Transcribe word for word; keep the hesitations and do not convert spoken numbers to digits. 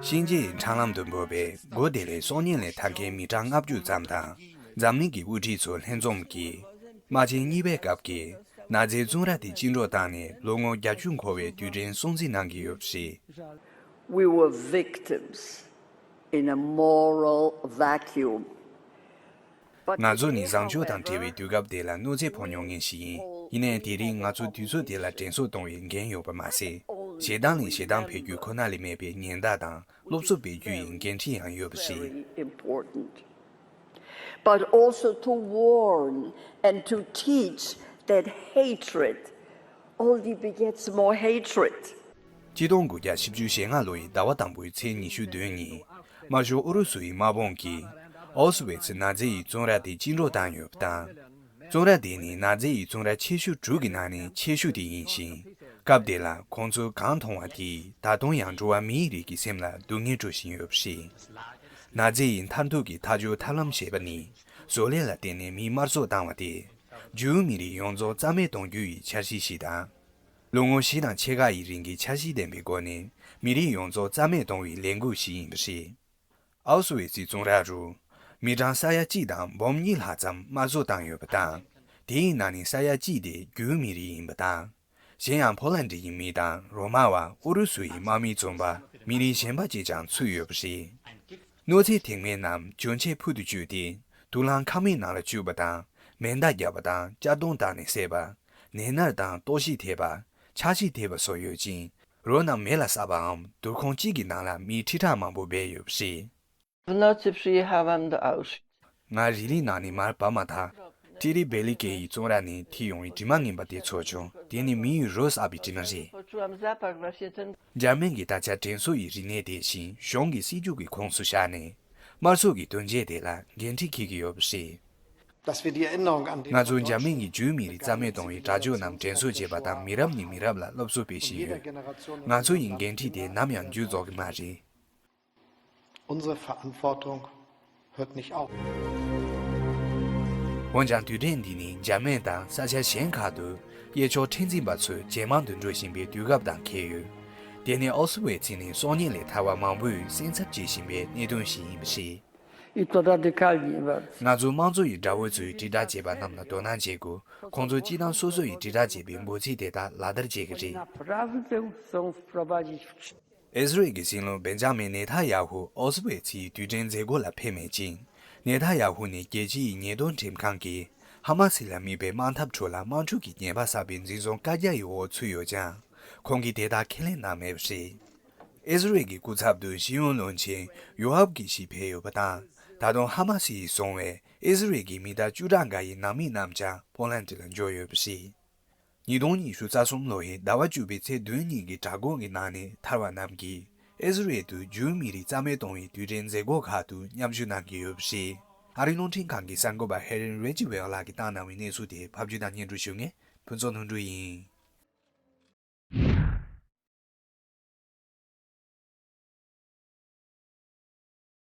གཤིན་རྗེའི་འཕྲང་ལམ་དུ་འབོད་པའི་སྒོ་དེ་ལས་སྲོག་ཉེན་ལས་ཐར་མཁན་མི་གྲངས་ལྔ་བཅུ་ཙམ་དང་། འཛམ་གླིང་གི་དབུ་ཁྲིད་ཚོ་ལྷན་འཛོམས་ཀྱིས། དམག་ཆེན་གཉིས་པའི་སྐབས་ཀྱི་ནཱ་ཛིའི་གཙུག་ར་དེ་བཅིངས་འགྲོལ་བཏང་ནས་ལོ་ངོ་བརྒྱད་ཅུ་འཁོར་བའི་དུས་དྲན་སྲུང་བརྩི་གནང་གི་ཡོད་པ་རེད། We were victims in a moral vacuum. ང་ཚོ་ནི་བཟང་སྤྱོད་དང་བྲལ་བའི་དུས་སྐབས་དེ་ལ་གནོད་འཚེ་ཕོག་མྱོང་མཁན་ཞིག་ཡིན། ཡིན་ནའི་དེ་རིང་ང་ཚོ་དུས་ཚོད་དེ་ལ་དྲན་གསོ་གཏོང་བའི་འགན་ཡོད་པ་མ་ཟད། ཞེ་སྡང་ལས་ཞེ་སྡང་འཕེལ་རྒྱུ་ཁོ་ན་ལས་མེད་པའི་ཉེན་བརྡ་དང་སློབ་གསོ་སྤེལ་རྒྱུ་ཡི་འགན་འཁྲི་ཡང་ཡོད་པ་རེད། Very important. But also to warn and to teach that hatred only begets more hatred. ཆིག་སྟོང་དགུ་བརྒྱ་བཞི་བཅུ་ཞེ་ལྔ་ལོ་ཡི་ཟླ་བ་དང་པོའི་ཚེས་ཉི་ཤུ་བདུན་ཉིན། དམར་ཤོག་ཨུ་རུ་སུ་ཡི་དམག་དཔུང་གིས་ཨའུ་སི་ཝེ་ཙི་ནཱ་ཛི་ཡི་གཙུག་ར་དེ་བཅིངས་འགྲོལ་བཏང་ཡོད་པ་དང་། གཙུག་ར་དེ་ནི་ནཱ་ཛི་ཡི་གཙུག་ར་ཆེ་ཤོས་དྲུག་གི་ནང་ནས་ཆེ་ཤོས་དེ་ཡིན་ཞིང་། སྐབས་དེ་ལ་ཁོང་ཚོས་གང་མཐོང་བ་དེས་ད་དུང་ཡང་འགྲོ་བ་མིའི་རིགས་ཀྱི་སེམས་ལ་སྡུག་བསྔལ་སྤྲོད་བཞིན་ཡོད་པ་རེད། ནཱ་ཛི་ཡི་མཐར་ཐུག་གི་ཐར་རྒྱུའི་ཐབས་ལམ་ཞེས་པ་ནི། བཟོ་ལས་ལ་བརྟེན་ནས་མི་དམར་གསོད་བཏང་བ་སྟེ། ཇུའུ་མི་རིགས་ཡོངས་རྫོགས་རྩ་མེད་གཏོང་རྒྱུ་ཡི་འཆར་གཞི་ཞིག་དང་། ལོ་ངོ་བཞི་དང་ཕྱེད་ཀ་ཡི་རིང་གི་འཆར་གཞི་ལྡན་པའི་སྒོ་ནས་མི་རིགས་ཡོངས་རྫོགས་རྩ་མེད་གཏོང་བའི་ལས་འགུལ་ཞིག་ཡིན་པ་རེད། ཨའུ་སི་ཝེ་ཙི་གཙུག་ར་རུ། མི་གྲངས་ས་ཡ་གཅིག་དང་འབུམ་གཉིས་ལྷག་ཙམ་དམར་གསོད་བཏང་ཡོད་པ་དང་། དེའི་ནང་ནས་ས་ཡ་གཅིག་དེ་ཇུའུ་མི་རིགས་ཡིན་པ་དང་། གཞན་ཡང་ཕོ་ལན་ཌི་ཡི་མི་དང་རོ་མ་བ་ཨུ་རུ་སུ་ཡི་དམག་མིས་བཙོན་པ་མི་རིགས་གཞན་པ་བཅས་ཀྱང་ཚུད་ཡོད་པ་རེད། གནོད་འཚེ་ཐེངས་མའི་ནང་གྱོན་ཆས་ཕུལ་དུ་བཅུག་སྟེ་དུག་རླངས་ཁང་མིག་ནང་ལ་བཅུག་པ་དང་མེ་མདའ་བརྒྱབ་པ་དང་གཅར་རྡུང་བཏང་ནས་བསད་པ། ནད་མནར་དང་ལྟོགས་ཤི་ཐེབས་པ། ཆག་ཤི་ཐེབས་པ་སོགས་ཡོད་ཅིང་། རོ་རྣམས་མེ་ལ་བསྲེགས་པའམ་དུར་ཁུང་གཅིག་གི་ནང་ལ་མི་ཁྲི་ཕྲག་མང་པོ་སྦས་ཡོད་པ་རེད། W nocy przyjechałam do Auschwitz. ང་རི་ལི་ནང་ནས་མར་བབས་མ་ཐག་ཏི་རི་བེ་ལི་ཀེ་ཡི་གཙུག་ར་ནས་ཐིགས་ཡོང་བའི་དྲི་མ་ངན་པ་དེ་ཚོར་བྱུང་། དེ་ནི་མི་ཡི་རོ་བསྲེགས་པའི་དྲི་མ་རེད། Poczułam zapach właśnie ten. འཇར་མན་གྱི་ད་ཆ་དྲན་གསོ་ཡི་རིག་གནས་དེ་བཞིན་གཞུང་གི་སྲིད་ཇུས་ཀྱི་ཁོངས་སུ་བཞག་ནས། དམར་གསོད་ཀྱི་དོན་རྐྱེན་དེ་ལ་འགན་འཁྲི་འཁྱེར་གྱི་ཡོད་པ་རེད། Dass wir die Erinnerung an die ང་ཚོ་འཇར་མན་གྱི་ཇུའུ་མི་རིགས་རྩ་མེད་གཏོང་བའི་དྲག་སྤྱོད་རྣམས་དྲན་གསོ་བྱེད་པ་དང་མི་རབས་ནས་མི་རབས་ལ་སློབ་གསོ་སྤེལ་བཞིན་ཡོད། ང་ཚོ་ཡི་འགན་འཁྲི་དེ་ནམ་ཡང་མཇུག་རྫོགས་ཀྱི་མ་རེད། Unsere Verantwortung hört nicht auf. འོན་ཀྱང་དུས་དྲན་འདི་ནི་འཇར་མན་དང་ས་ཆ་གཞན་ཁག་ཏུ་གཡས་ཕྱོགས་མཁྲེགས་འཛིན་པ་ཚོས་ཇེ་མང་དུ་འགྲོ་བཞིན་པའི་དུས་སྐབས་དང་འཁེལ་ཡོད། དེ་ནི་ཨའུ་སི་ཝེ་ཙི་ནས་སྲོག་ཉེན་ལས་ཐར་བ་མང་པོས་སེམས་འཚབ་བྱེད་བཞིན་པའི་གནད་དོན་ཞིག་ཡིན་པ་རེད། I to radykalnie bardzo. ང་ཚོ་དམངས་གཙོ་ཡི་དགྲ་བོ་ཚོའི་དྲིལ་བསྒྲགས་བྱས་པ་རྣམས་ལ་དོ་སྣང་བྱེད་དགོས། ཁོང་ཚོ་སྤྱི་བཏང་སོ་སོ་ཡི་དྲིལ་བསྒྲགས་བྱས་པའི་འབོད་ཚིག་དེ་དག་ལག་བསྟར་བྱེད་ཀྱི་རེད། Naprawdę chcą wprowadzić w ཨི་སི་རལ་གྱི་སྲིད་བློན་བེན་ཇ་མིན་ནེ་ཐན་ཡ་ཧུ་ཨོ་སི་ཝེ་ཚིའི་དུས་དྲན་མཛད་སྒོ་ལ་ཕེབས་མེད་ཅིང་། ནེ་ཐན་ཡ་ཧུ་ནི་རྒྱལ་སྤྱི་ཡི་ཉེས་དོན་ཁྲིམས་ཁང་གིས་ཧ་མ་སི་ལ་དམིགས་པའི་དམག་འཐབ་ཁྲོད་ལ་དམག་འཁྲུག་གི་ཉེས་པ་བསགས་པའི་འཛིན་བཟུང་བཀའ་རྒྱ་ཡི་འོག་ཚུད་ཡོད་ཀྱང་། ཁོང་གིས་དེ་དག་ཁས་ལེན་གནང་མེད་པ་རེད། ཨི་སི་རལ་གྱི་སྐུ་ཚབ་ཏུ་སྤྱི་ཡོངས་བློན་ཆེན་ཡོ་ཨབ་གྱིས་ཞིག་ཕེབས་ཡོད་པ་དང་། ད་དུང་ཧ་མ་སི་ཡིས་བཟུང་བའི་ཨི་སི་རལ་གྱི་མི་དར་བཅུ་ཕྲག་འགའ་ཡི་ནང་མི་རྣམས་ཀྱང་པོ་ལན་ཌི་ལ་འབྱོར་ཡོད་པ་རེད། ཉིས་སྟོང་ཉི་ཤུ་རྩ་གསུམ་ལོ་ཡི་ཟླ་བ་བཅུ་པའི་ཚེས་བདུན་ཉིན་གྱི་དྲག་འགོག་གི་ནང་ནས་ཐར་བ་རྣམས་ཀྱིས་ཨི་སི་རལ་དུ་ཇུའུ་མི་རིགས་རྩ་མེད་གཏོང་བའི་དུས་དྲན་མཛད་སྒོ་ཁག་ཏུ་མཉམ་ཞུགས་གནང་གི་ཡོད་པ་རེད། ཨ་རིའི་རླུང་འཕྲིན་ཁང་གི་གསར་འགོད་པ་ཧེ་རིན་རེ་ཇི་ཝེལ་ལགས་ཀྱིས་བཏང་གནང་བའི་གནས་ཚུལ་དེ་ཕབ་སྒྱུར་དང་སྙན་སྒྲོན་ཞུ་མཁན་ཕུན་ཚོགས་ལྷུན་གྲུབ་ཡིན།